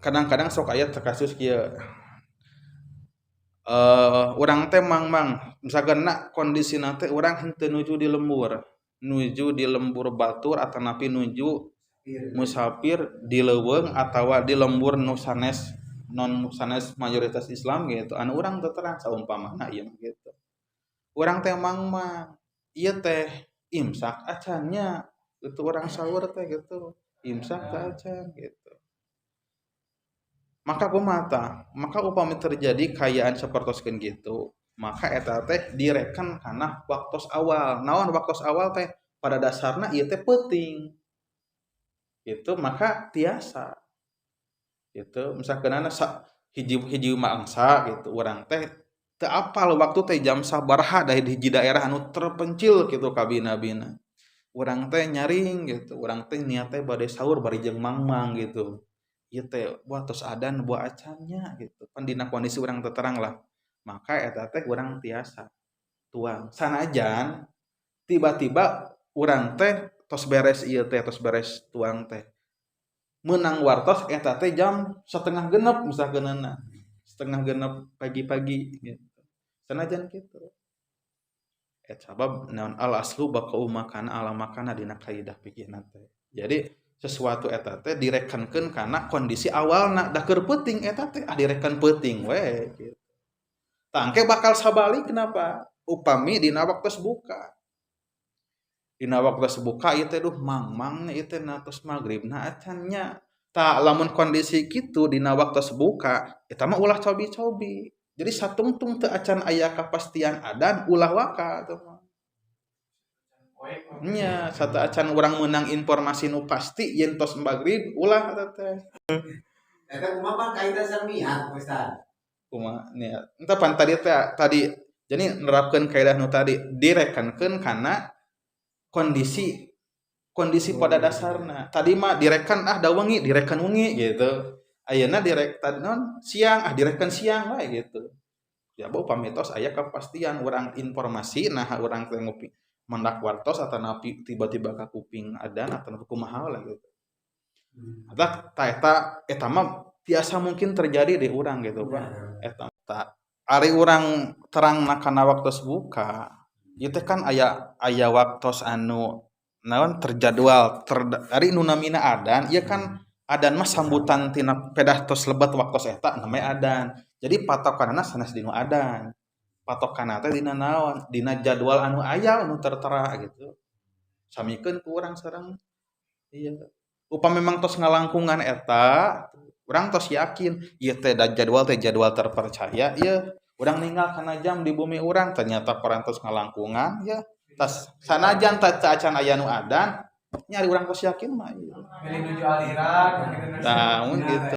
Kadang-kadang sok aya kasus kieu, urang teh mang-mang misalkan nak kondisina teh urang henteu nuju di lembur, nuju di lembur batur atanapi nuju musafir di leuweung atawa di lembur nu sanes non sanes mayoritas Islam gitu, anu urang teu terang saumpamana ieu mah gitu. Urang teh mang-mang ieu teh imsak acan nya gitu, urang sahur teh gitu, imsak teh acan gitu. Maka kumaha tah? Maka upami terjadi kaayaan sapertoskeun gitu, maka eta teh direken kana waktos awal. Naon waktos awal teh? Pada dasarna ieu teh peuting gitu, maka tiasa gitu. Misalkan hiji hiji mangsa gitu, urang teh teu apal waktu teh jam sabaraha dari hiji daerah anu terpencil gitu, kabina-bina urang teh nyaring gitu, urang teh niat teh bade sahur bari jeung mang-mang gitu. Ieu teh wah tos adan buah acan nya gitu pan, dina kondisi urang teu terang lah, maka eta teh urang tiasa tuang sanajan tiba-tiba urang teh tos beres ieu teh, tos beres tuang teh menang wartos eta teh jam 5.30 misalkeunana, 5.30 pagi-pagi gitu. Sanajan gitu et sabab naon, al aslu baqa'u ma kana ala ma kana dina kaidah fikihna teh. Jadi sesuatu eta teh direkankeun kana kondisi awalna, da keur peuting eta teh ah direkan peuting we gitu. Tah, engke bakal sabalik kenapa upami dina waktos buka. Dina waktos buka ieu teh, duh, mang-mang ieu teh na tos magribna acan nya. Tah, lamun kondisi kitu dina waktos buka eta mah ulah cobi-cobi. Jadi satungtung teu acan aya kapastian adan, ulah waka teu mah. Nya, sateuacan urang meunang informasi nu pasti yen tos magrib, ulah eta teh. Eta kumaha, Pak, kaitan sareng niat, Ustaz? Kumaha niat? Entah pan tadi teh tadi jadi nerapkeun kaidah nu tadi, direkankeun kana kondisi kondisi pada dasarna. Tadi mah direkan ah da wengi, direkan wengi gitu. Ayeuna direk tadi non siang, ah direkan siang wae gitu. Ya bau pamitos aya kepastian urang informasi, nah urang teh ngopi mendak wartos atau napi tiba-tiba ka kuping adan atau kumaha lah gitu. Eta ta eta eta mah tiasa mungkin terjadi di urang gitu, Pak. Eta ta ari urang terang kana waktos buka ieu teh kan aya aya waktos anu naon terjadwal ter, ari nu namina adan ieu kan, adan mah sambutan tina pedah tos lebat waktos eta namanya adan. Jadi patokanna sanes dina adan, patokanna teh dina naon, dina jadwal anu aya anu tertera gitu. Samikeun ku urang sareng iya, upami memang tos ngalangkungan eta urang tos yakin ieu teh da jadwal teh jadwal terpercaya ieu, urang ninggal kana jam di bumi urang ternyata parantos ngalangkungan ya tas, sanajan teu acan aya nu adan nyari, urang tos yakin mah ieu. Milih nuju aliran gitu. Tah, mun gitu.